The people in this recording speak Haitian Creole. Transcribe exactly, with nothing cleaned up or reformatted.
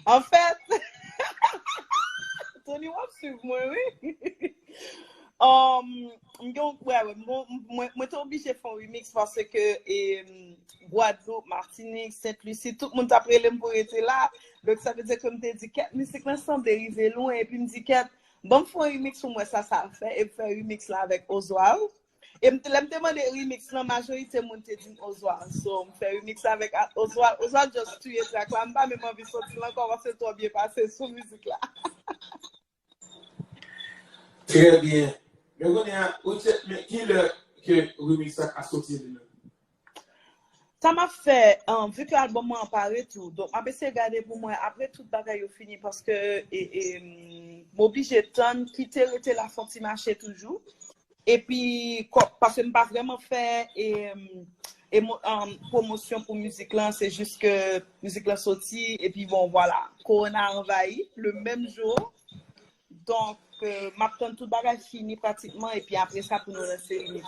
Anfèt, Tony, w ap swiv mwen, wi. Um, m gen yon, wè, wè, m gon- mwen, mwen te oblije fè yon remix paske e, Gwadloup, Matinik, Sent Lisi, tout moun t ap rele m pou rete la. Donk, sa vle di ke m te di, kèt, mizik lan sanble rive lwen. Epi m di, kèt, ban m fè yon remix pou m wè sa sa ap fè. E m fè remix la avèk Oswald. E m te- lè m te mande remix lan, majorite moun te di m Oswald. So, m fè remix avèk a- Oswald. Oswald just touye track la. M pa menm anvi soti l ankò paske l twò byen pase sou mizik la. Trè byen. Men kounye a, Richard, men ki lè ke remix la ka soti li menm? Sa m ap fè, um, vi ke albòm mwen an pare tou. Donk, m ap eseye gade pou mwen apre tout bagay yo fini paske e, e, m oblije tann, kite rete la fè yon ti mache toujou. Epi, kò- paske m pa vrèman fè e, e, mo- um, pwomosyon pou mizik lan, se jis ke mizik lan soti, epi bon, vwala, kowona anvayi le menm jou. Donk, euh, m ap tann tout bagay fini pratikman, epi apre sa pou nou lanse remix.